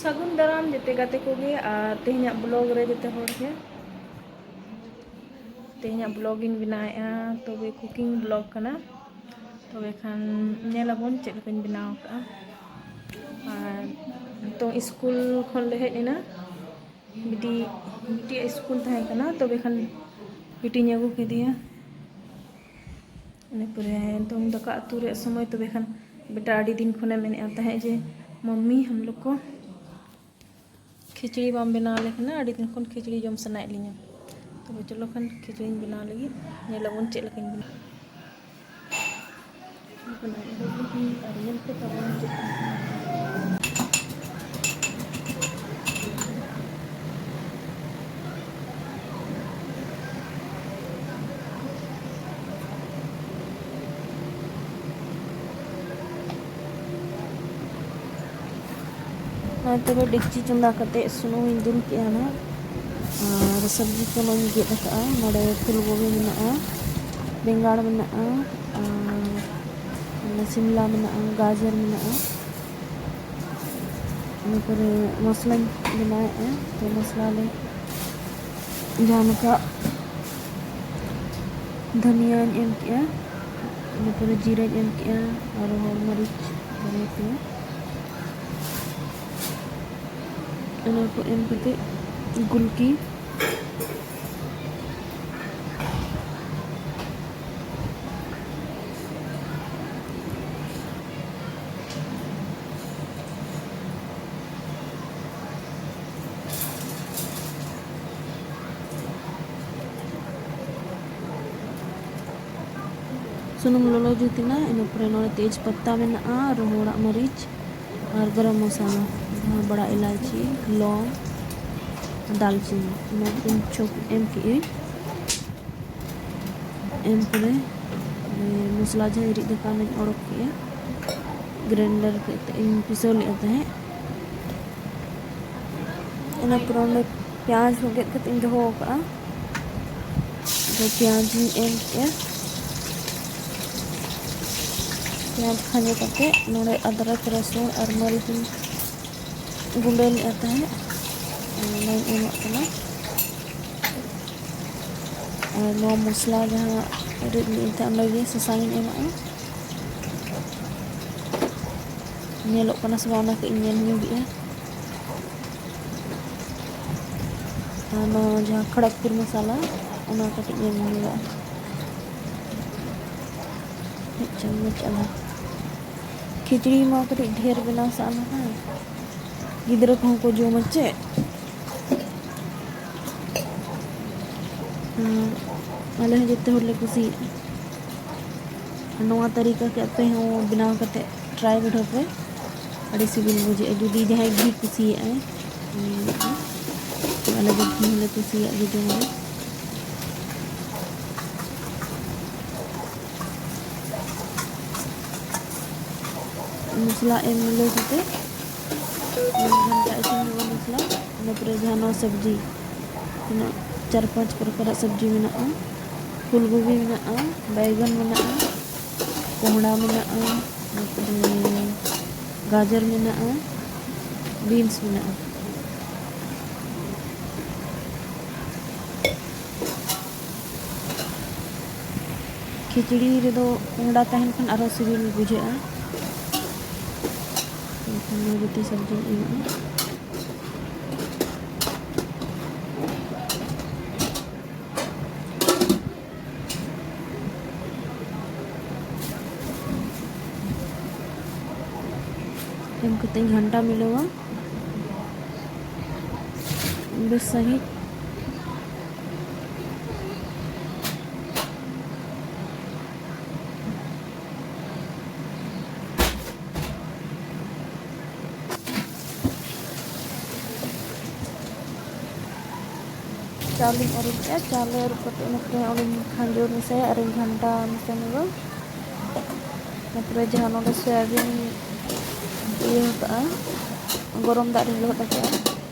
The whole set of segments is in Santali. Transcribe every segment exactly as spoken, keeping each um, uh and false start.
ᱥᱟᱹᱜᱩᱱ ᱫᱟᱨᱟᱢ ᱡᱮᱛᱮ ᱜᱟᱛᱮ ᱠᱚᱜᱮ ᱟᱨ ᱛᱮᱦᱮᱧᱟᱜ ᱵᱞᱚᱜ ᱨᱮ ᱡᱮᱛᱮ ᱦᱚᱲ ᱜᱮ᱾ ᱛᱮᱦᱮᱧᱟᱜ ᱵᱞᱚᱜ ᱤᱧ ᱵᱮᱱᱟᱣᱮᱫᱼᱟ, ᱛᱚᱵᱮ ᱠᱩᱠᱤᱝ ᱵᱞᱚᱜ ᱠᱟᱱᱟ᱾ ᱛᱚᱵᱮ ᱠᱷᱟᱱ ᱧᱮᱞ ᱟᱵᱚᱱ ᱪᱮᱫ ᱞᱮᱠᱟᱧ ᱵᱮᱱᱟᱣ ᱟᱠᱟᱫᱼᱟ᱾ ᱟᱨ ᱱᱤᱛᱚᱝ ᱥᱠᱩᱞ ᱠᱷᱚᱱ ᱞᱮ ᱦᱮᱡ ᱮᱱᱟ᱾ ᱵᱤᱴᱤ, ᱵᱤᱴᱤᱭᱟᱜ ᱥᱠᱩᱞ ᱛᱟᱦᱮᱸ ᱠᱟᱱᱟ, ᱛᱚᱵᱮ ᱠᱷᱟᱱ ᱵᱤᱴᱤᱧ ᱟᱹᱜᱩ ᱠᱮᱫᱮᱭᱟ᱾ ᱤᱱᱟᱹ ᱯᱚᱨᱮ ᱱᱤᱛᱚᱝ ᱫᱟᱠᱟ ᱩᱛᱩ ᱨᱮᱭᱟᱜ ᱥᱚᱢᱚᱭ, ᱛᱚᱵᱮ ᱠᱷᱟᱱ ᱵᱮᱴᱟ ᱟᱹᱰᱤ ᱫᱤᱱ ᱠᱷᱚᱱᱮ ᱢᱮᱱᱮᱫ ᱛᱟᱦᱮᱸᱫ ᱡᱮ, "ᱢᱟᱢᱢᱤ, ᱦᱟᱢ ᱞᱳᱜ ᱠᱚ ᱠᱷᱤᱪᱲᱤ ᱵᱟᱢ ᱵᱮᱱᱟᱣ ᱟᱞᱮ ᱠᱟᱱᱟ, ᱟᱹᱰᱤ ᱫᱤᱱ ᱠᱷᱚᱱ ᱠᱷᱤᱪᱲᱤ ᱡᱚᱢ ᱥᱟᱱᱟᱭᱮᱫ ᱞᱤᱧᱟ᱾" ᱛᱚᱵᱮ ᱪᱚᱞᱚ ᱠᱷᱟᱱ ᱠᱷᱤᱪᱲᱤᱧ ᱵᱮᱱᱟᱣ ᱞᱟᱹᱜᱤᱫ, ᱧᱮᱞ ᱟᱵᱚᱱ ᱪᱮᱫ ᱞᱮᱠᱟᱧ ᱵᱮᱱᱟᱣᱟ᱾ ᱟᱨ ᱧᱮᱞ ᱯᱮ ᱛᱟᱵᱚᱱ ᱪᱮᱫ ᱞᱮᱠᱟ᱾ ᱱᱚᱜᱼᱚᱭ ᱛᱚᱵᱮ ᱰᱮᱠᱪᱤ ᱪᱚᱸᱫᱟ ᱠᱟᱛᱮ ᱥᱩᱱᱩᱢᱤᱧ ᱫᱩᱞ ᱠᱮᱜᱼᱟ ᱱᱟᱦᱟᱜ᱾ ᱟᱨ ᱥᱚᱵᱽᱡᱤ ᱠᱚ ᱱᱚᱜᱼᱚᱭ ᱤᱧ ᱜᱮᱫ ᱟᱠᱟᱫᱼᱟ᱾ ᱱᱚᱰᱮ ᱯᱷᱩᱞ ᱜᱳᱵᱤ ᱢᱮᱱᱟᱜᱼᱟ, ᱵᱮᱸᱜᱟᱲ ᱢᱮᱱᱟᱜᱼᱟ, ᱟᱨ ᱥᱤᱢᱞᱟ ᱢᱮᱱᱟᱜᱼᱟ, ᱜᱟᱡᱚᱨ ᱢᱮᱱᱟᱜᱼᱟ᱾ ᱤᱱᱟᱹ ᱯᱚᱨᱮ ᱢᱚᱥᱞᱟᱧ ᱵᱮᱱᱟᱣᱮᱫᱼᱟ᱾ ᱛᱚ ᱢᱚᱥᱞᱟ ᱞᱮ ᱡᱟᱦᱟᱸ ᱞᱮᱠᱟ ᱫᱷᱟᱹᱱᱤᱭᱟᱹᱧ ᱮᱢ ᱠᱮᱜᱼᱟ, ᱤᱱᱟᱹ ᱯᱚᱨᱮ ᱡᱤᱨᱟᱹᱧ ᱮᱢ ᱠᱮᱜᱼᱟ, ᱟᱨ ᱨᱚᱦᱚᱲ ᱢᱟᱹᱨᱤᱪ ᱵᱟᱨᱭᱟ ᱯᱮᱭᱟ᱾ ᱚᱱᱟ ᱠᱚ ᱮᱢ ᱠᱟᱛᱮ ᱜᱩᱞᱠᱤ ᱥᱩᱱᱩᱢ ᱞᱚᱞᱚ ᱡᱩᱛ ᱮᱱᱟ, ᱤᱱᱟᱹ ᱯᱚᱨᱮ ᱱᱚᱰᱮ ᱛᱮᱡᱽ ᱯᱟᱛᱟ ᱢᱮᱱᱟᱜᱼᱟ, ᱨᱚᱦᱚᱲᱟᱜ ᱢᱟᱹᱨᱤᱪ ᱟᱨ ᱜᱚᱨᱚᱢ ᱢᱚᱥᱞᱟ, ᱡᱟᱦᱟᱸ ᱵᱟᱲᱟ ᱤᱞᱟᱭᱪᱤ, ᱞᱚᱝ, ᱫᱟᱞᱪᱤᱱᱤ, ᱚᱱᱟ ᱠᱚᱧ ᱪᱷᱚᱠ ᱮᱢ ᱠᱮᱜᱼᱟᱹᱧ᱾ ᱮᱢ ᱯᱚᱨᱮ, ᱮ, ᱢᱚᱥᱞᱟ ᱡᱟᱦᱟᱸ ᱨᱤᱫ ᱟᱠᱟᱫ ᱚᱱᱟᱧ ᱚᱰᱚᱠ ᱠᱮᱜᱼᱟ, ᱜᱨᱟᱭᱤᱱᱰᱟᱨ ᱠᱟᱛᱮ ᱤᱧ ᱯᱤᱥᱟᱹᱣ ᱞᱮᱫᱼᱟ ᱛᱟᱦᱮᱸᱫ᱾ ᱤᱱᱟᱹ ᱯᱚᱨᱮ ᱚᱸᱰᱮ ᱯᱮᱸᱭᱟᱡᱽ ᱦᱚᱸ ᱜᱮᱫ ᱠᱟᱛᱮ ᱤᱧ ᱫᱚᱦᱚ ᱟᱠᱟᱫᱼᱟ᱾ ᱟᱫᱚ ᱯᱮᱸᱭᱟᱡᱽ ᱤᱧ ᱮᱢ ᱠᱮᱜᱼᱟ᱾ ᱯᱮᱸᱭᱟᱡᱽ ᱠᱷᱟᱸᱡᱚ ᱠᱟᱛᱮ ᱱᱚᱰᱮ ᱟᱫᱨᱚᱠ, ᱨᱟᱹᱥᱩᱱ ᱟᱨ ᱢᱟᱹᱨᱤᱪ ᱤᱧ ᱜᱩᱸᱰᱟᱹ ᱞᱮᱫᱼᱟ ᱛᱟᱦᱮᱸᱫ, ᱚᱱᱟᱧ ᱮᱢᱟᱜ ᱠᱟᱱᱟ᱾ ᱟᱨ ᱱᱚᱣᱟ ᱢᱚᱥᱞᱟ ᱡᱟᱦᱟᱸ ᱨᱤᱫ ᱞᱮᱫ ᱛᱟᱦᱮᱸᱫ, ᱚᱸᱰᱮ ᱜᱮ ᱥᱟᱥᱟᱝ ᱤᱧ ᱮᱢᱟᱜᱼᱟ᱾ ᱧᱮᱞᱚᱜ ᱠᱟᱱᱟ ᱥᱮ ᱵᱟᱝ, ᱚᱱᱟ ᱠᱟᱹᱡ ᱤᱧ ᱧᱮᱞ ᱧᱚᱜᱮᱜᱼᱟ᱾ ᱟᱨ ᱱᱚᱣᱟ ᱡᱟᱦᱟᱸ ᱠᱷᱚᱲᱚᱜᱽᱯᱩᱨ ᱢᱚᱥᱟᱞᱟ, ᱚᱱᱟ ᱠᱟᱹᱴᱤᱡ ᱧᱮᱞ ᱧᱚᱜᱟᱜᱼᱟ᱾ ᱢᱤᱫ ᱪᱟᱢᱚᱪ ᱟᱞᱟᱝ᱾ ᱠᱷᱤᱪᱲᱤ ᱢᱟ ᱠᱟᱹᱴᱤᱡ ᱰᱷᱮᱨ ᱵᱮᱱᱟᱣ ᱥᱟᱜ ᱢᱮ ᱦᱟᱸᱜ᱾ ᱜᱤᱫᱽᱨᱟᱹ ᱠᱚᱦᱚᱸ ᱠᱚ ᱡᱚᱢᱟ ᱪᱮᱫ? ᱦᱩᱸ, ᱟᱞᱮ ᱦᱚᱸ ᱡᱚᱛᱚ ᱦᱚᱲᱞᱮ ᱠᱩᱥᱤᱭᱟᱜᱼᱟ᱾ ᱱᱚᱣᱟ ᱛᱟᱹᱨᱤᱠᱟ ᱠᱮ ᱟᱯᱮ ᱦᱚᱸ ᱵᱮᱱᱟᱣ ᱠᱟᱛᱮ ᱴᱨᱟᱭ ᱵᱤᱰᱟᱹᱣ ᱯᱮ, ᱟᱹᱰᱤ ᱥᱤᱵᱤᱞ ᱵᱩᱡᱷᱟᱹᱜᱼᱟ᱾ ᱡᱩᱫᱤ ᱡᱟᱦᱟᱸᱭ ᱜᱷᱤ ᱠᱩᱥᱤᱭᱟᱜᱼᱟᱭ, ᱩᱱᱤ ᱟᱞᱮ ᱫᱚ ᱜᱷᱤ ᱦᱚᱸᱞᱮ ᱠᱩᱥᱤᱭᱟᱜ ᱜᱮ ᱡᱚᱢ ᱨᱮ᱾ ᱢᱚᱥᱞᱟ ᱮᱢ ᱢᱤᱞᱟᱹᱣ ᱠᱟᱛᱮ ᱜᱷᱟᱱᱴᱟ ᱤᱥᱤᱱ ᱦᱩᱭᱩᱜᱼᱟ ᱢᱚᱥᱞᱟ᱾ ᱤᱱᱟᱹ ᱯᱚᱨᱮ ᱡᱟᱦᱟᱸ ᱱᱚᱣᱟ ᱥᱚᱵᱽᱡᱤ, ᱛᱤᱱᱟᱹᱜ ᱪᱟᱨ ᱯᱟᱸᱪ ᱯᱨᱚᱠᱟᱨᱟᱜ ᱥᱚᱵᱽᱡᱤ ᱢᱮᱱᱟᱜᱼᱟ, ᱯᱷᱩᱞ ᱜᱳᱵᱤ ᱢᱮᱱᱟᱜᱼᱟ, ᱵᱟᱭᱜᱟᱱ ᱢᱮᱱᱟᱜᱼᱟ, ᱠᱚᱦᱲᱟ ᱢᱮᱱᱟᱜᱼᱟ, ᱤᱱᱟᱹ ᱯᱚᱨᱮ ᱜᱟᱡᱚᱨ ᱢᱮᱱᱟᱜᱼᱟ, ᱵᱤᱱᱥ ᱢᱮᱱᱟᱜᱼᱟ᱾ ᱠᱷᱤᱪᱲᱤ ᱨᱮᱫᱚ ᱠᱚᱸᱦᱰᱟ ᱛᱟᱦᱮᱱ ᱠᱷᱟᱱ ᱟᱨᱦᱚᱸ ᱥᱤᱵᱤᱞ ᱵᱩᱡᱷᱟᱹᱜᱼᱟ᱾ ᱮᱱᱠᱷᱟᱱ ᱱᱚᱣᱟ ᱡᱚᱛᱚ ᱥᱚᱵᱽᱡᱤᱧ ᱮᱢᱟᱜᱼᱟ᱾ ᱮᱢ ᱠᱟᱛᱮᱧ ᱜᱷᱟᱱᱴᱟ ᱢᱤᱞᱟᱹᱣᱟ ᱵᱮᱥ ᱥᱟᱺᱦᱤᱡ᱾ ᱪᱟᱣᱞᱮᱧ ᱟᱹᱨᱩᱵᱮᱜᱼᱟ᱾ ᱪᱟᱣᱞᱮ ᱟᱹᱨᱩᱵ ᱠᱟᱛᱮ ᱤᱱᱟᱹ ᱯᱚᱨᱮ ᱚᱸᱰᱮᱧ ᱠᱷᱟᱸᱡᱚ ᱢᱮᱥᱟᱭᱟ ᱟᱨᱤᱧ ᱜᱷᱟᱱᱴᱟ ᱢᱮᱥᱟ ᱧᱚᱜᱟ᱾ ᱤᱱᱟᱹ ᱯᱚᱨᱮ ᱡᱟᱦᱟᱸ ᱱᱚᱰᱮ ᱥᱚᱭᱟᱵᱤᱱ ᱤᱭᱟᱹ ᱟᱠᱟᱫᱼᱟ, ᱜᱚᱨᱚᱢ ᱫᱟᱜ ᱨᱤᱧ ᱞᱚᱦᱚᱫ ᱟᱠᱟᱫᱼᱟ,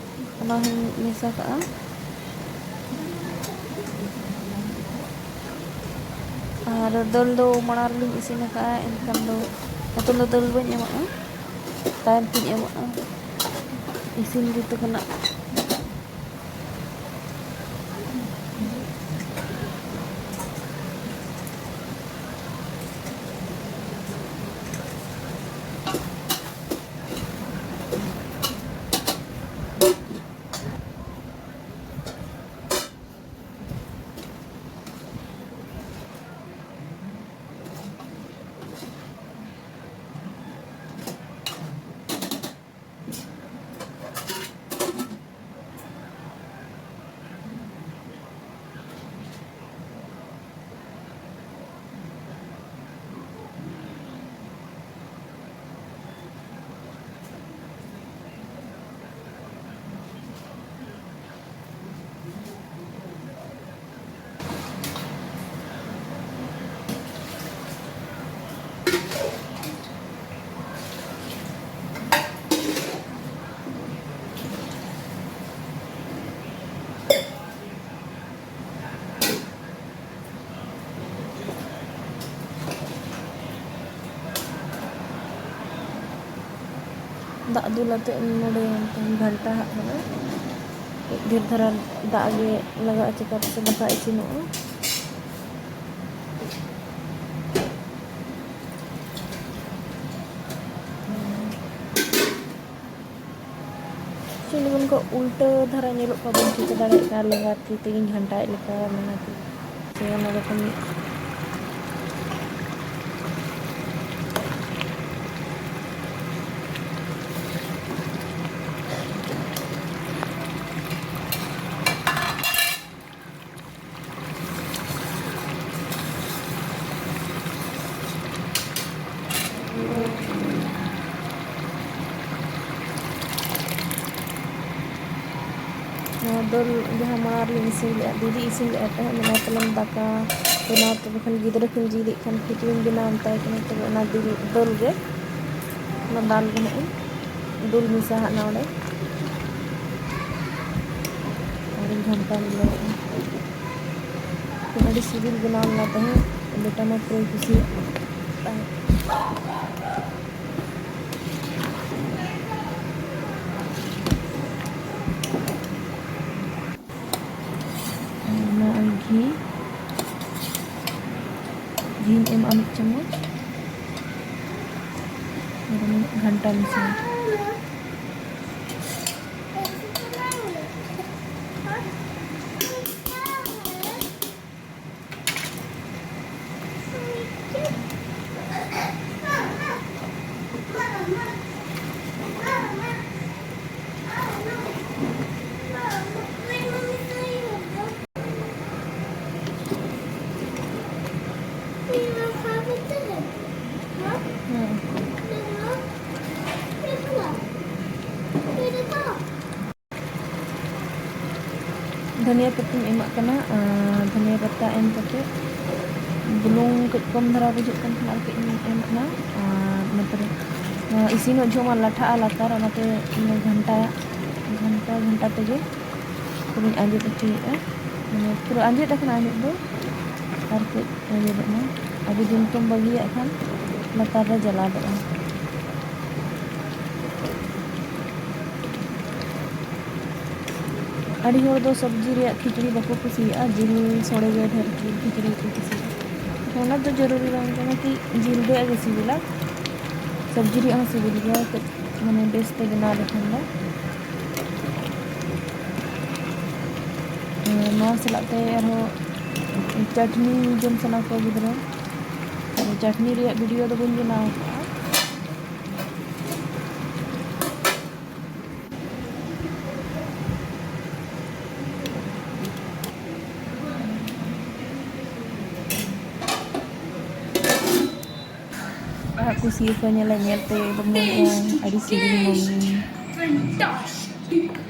ᱚᱱᱟ ᱦᱚᱸᱧ ᱢᱮᱥᱟ ᱠᱟᱜᱼᱟ᱾ ᱟᱨ ᱫᱟᱹᱞ ᱫᱚ ᱢᱟᱲᱟᱝ ᱨᱮᱞᱤᱧ ᱤᱥᱤᱱ ᱟᱠᱟᱫᱼᱟ, ᱮᱱᱠᱷᱟᱱ ᱫᱚ ᱱᱤᱛᱚᱝ ᱫᱚ ᱫᱟᱹᱞ ᱵᱟᱹᱧ ᱮᱢᱟᱜᱼᱟ, ᱛᱟᱭᱚᱢ ᱛᱤᱧ ᱮᱢᱟᱜᱼᱟ᱾ ᱤᱥᱤᱱ ᱡᱩᱛ ᱠᱟᱱᱟ᱾ ᱫᱟᱜ ᱫᱩᱞ ᱟᱛᱮ ᱱᱚᱰᱮ ᱜᱷᱟᱱᱴᱟ ᱦᱟᱜ ᱠᱟᱱᱟ᱾ ᱰᱷᱮᱨ ᱫᱷᱟᱨᱟ ᱫᱟᱜ ᱜᱮ ᱞᱟᱜᱟᱜᱼᱟ, ᱪᱮᱠᱟᱛᱮ ᱥᱮ ᱫᱟᱠᱟ ᱤᱥᱤᱱᱚᱜᱼᱟ᱾ ᱪᱮᱫ ᱞᱮᱠᱟ ᱚᱱᱠᱟ ᱩᱞᱴᱟᱹ ᱫᱷᱟᱨᱟ ᱧᱮᱞᱚᱜ ᱠᱟᱱᱟ, ᱵᱟᱹᱧ ᱴᱷᱤᱠᱟᱹ ᱫᱟᱲᱮᱭᱟᱜ ᱠᱟᱱᱟ, ᱞᱮᱸᱜᱟ ᱛᱤ ᱛᱮᱜᱮᱧ ᱜᱷᱟᱱᱴᱟᱭᱮᱫ ᱞᱮᱠᱟ ᱢᱮᱱᱟᱜ ᱛᱤᱧᱟ᱾ ᱥᱮ ᱚᱱᱟ ᱫᱚ ᱠᱷᱟᱹᱞᱤ ᱱᱚᱣᱟ ᱫᱟᱹᱞ ᱡᱟᱦᱟᱸ ᱢᱟᱲᱟᱝ ᱨᱮᱞᱤᱧ ᱤᱥᱤᱱ ᱞᱮᱫᱼᱟ, ᱫᱤᱫᱤ ᱤᱥᱤᱱ ᱞᱮᱫᱼᱟ ᱛᱟᱦᱮᱸᱫ, ᱢᱮᱱᱟᱭ ᱛᱟᱞᱟᱝ ᱫᱟᱠᱟ ᱵᱮᱱᱟᱣ, ᱛᱚᱵᱮ ᱠᱷᱟᱱ ᱜᱤᱫᱽᱨᱟᱹ ᱠᱤᱱ ᱡᱤᱫ ᱮᱫ ᱠᱷᱟᱱ ᱠᱷᱤᱪᱲᱤᱧ ᱵᱮᱱᱟᱣ ᱢᱮᱛᱟᱭ ᱠᱟᱱᱟ, ᱛᱚᱵᱮ ᱚᱱᱟ ᱫᱤᱞ-, ᱫᱟᱹᱞ ᱜᱮ, ᱚᱱᱟ ᱫᱟᱞ ᱜᱮ ᱦᱟᱸᱜ ᱤᱧ ᱫᱩᱞ ᱢᱮᱥᱟ ᱦᱟᱸᱜ ᱱᱚᱰᱮ᱾ ᱟᱨᱤᱧ ᱜᱷᱟᱱᱴᱟ ᱢᱤᱞᱟᱹᱣᱮᱫᱼᱟ᱾ ᱟᱹᱰᱤ ᱥᱤᱵᱤᱞ ᱵᱮᱱᱟᱣ ᱞᱮᱱᱟ ᱛᱟᱦᱮᱸᱫ, ᱵᱮᱴᱟ ᱢᱟ ᱯᱩᱨᱟᱹᱭ ᱠᱩᱥᱤᱭᱟᱜ ᱛᱟᱦᱮᱸᱫ᱾ ᱪᱟᱢᱚᱪ ᱟᱨ ᱜᱷᱟᱱᱴᱟ ᱢᱮᱥᱟ᱾ ᱫᱷᱟᱹᱱᱤᱭᱟᱹ ᱯᱟᱹᱛᱤᱧ ᱮᱢᱟᱜ ᱠᱟᱱᱟ᱾ ᱟᱨ ᱫᱷᱟᱹᱱᱤᱭᱟᱹ ᱯᱟᱛᱟ ᱮᱢ ᱠᱟᱛᱮ, ᱵᱩᱞᱩᱝ ᱠᱟᱹᱡ ᱠᱚᱢ ᱫᱷᱟᱨᱟ ᱵᱩᱡᱷᱟᱹᱜ ᱠᱟᱱ ᱠᱷᱟᱱ ᱟᱨ ᱠᱟᱹᱡ ᱤᱧ ᱮᱢᱟᱜᱼᱟ᱾ ᱟᱨ ᱱᱚᱛᱮ ᱨᱮ ᱱᱚᱣᱟ ᱤᱥᱤᱱᱚᱜ ᱡᱚᱦᱚᱜ ᱢᱟ ᱞᱟᱴᱷᱟᱜᱼᱟ ᱞᱟᱛᱟᱨ, ᱚᱱᱟᱛᱮ ᱤᱧ ᱜᱷᱟᱱᱴᱟᱭᱟ᱾ ᱜᱷᱟᱱᱴᱟ ᱜᱷᱟᱱᱴᱟ ᱛᱮᱜᱮ ᱯᱩᱨᱟᱹᱧ ᱟᱸᱡᱮᱫ ᱦᱚᱪᱚᱭᱮᱫᱼᱟ᱾ ᱢᱟᱱᱮ ᱯᱩᱨᱟᱹ ᱟᱸᱡᱮᱫ ᱟᱠᱟᱱᱟ ᱟᱸᱡᱮᱫ ᱫᱚ, ᱟᱨ ᱠᱟᱹᱡ ᱟᱸᱡᱮᱫᱚᱜ ᱢᱟ᱾ ᱟᱹᱰᱤ ᱫᱤᱱ ᱠᱚᱢ ᱵᱟᱹᱜᱤᱭᱟᱜ ᱠᱷᱟᱱ ᱞᱟᱛᱟᱨ ᱨᱮ ᱡᱟᱞᱟᱫᱚᱜᱼᱟ᱾ ᱟᱹᱰᱤ ᱦᱚᱲ ᱫᱚ ᱥᱚᱵᱽᱡᱤ ᱨᱮᱭᱟᱜ ᱠᱷᱤᱪᱲᱤ ᱵᱟᱠᱚ ᱠᱩᱥᱤᱭᱟᱜᱼᱟ, ᱡᱤᱞ ᱥᱚᱲᱮ ᱜᱮ ᱰᱷᱮᱨ ᱡᱤᱞ ᱠᱷᱤᱪᱲᱤ ᱠᱚ ᱠᱩᱥᱤᱭᱟᱜᱼᱟ᱾ ᱚᱱᱟ ᱫᱚ ᱡᱚᱨᱩᱨᱤ ᱵᱟᱝ ᱠᱟᱱᱟ ᱠᱤ ᱡᱤᱞ ᱨᱮᱭᱟᱜ ᱜᱮ ᱥᱤᱵᱤᱞᱟ, ᱥᱚᱵᱽᱡᱤ ᱨᱮᱭᱟᱜ ᱦᱚᱸ ᱥᱤᱵᱤᱞ ᱜᱮᱭᱟ, ᱠᱟᱹᱡ ᱢᱟᱱᱮ ᱵᱮᱥᱛᱮ ᱵᱮᱱᱟᱣ ᱞᱮᱠᱷᱟᱱ ᱫᱚ᱾ ᱱᱚᱣᱟ ᱥᱟᱞᱟᱜ ᱛᱮ ᱟᱨᱦᱚᱸ ᱪᱟᱴᱱᱤ ᱡᱚᱢ ᱥᱟᱱᱟ ᱠᱚᱣᱟ ᱜᱤᱫᱽᱨᱟᱹ, ᱪᱟᱴᱱᱤ ᱨᱮᱭᱟᱜ ᱵᱷᱤᱰᱤᱭᱳ ᱫᱚ ᱵᱟᱹᱧ ᱵᱮᱱᱟᱣ ᱟᱠᱟᱫᱼᱟ᱾ ᱟᱦᱟᱜ ᱠᱩᱥᱤ ᱟᱠᱚ ᱧᱮᱞᱮ ᱧᱮᱞᱛᱮ ᱮᱠᱫᱚᱢ ᱢᱮᱱᱮᱫᱼᱟ ᱟᱹᱰᱤ ᱥᱤᱵᱤᱞ ᱢᱚᱢᱤ᱾ Fantastic.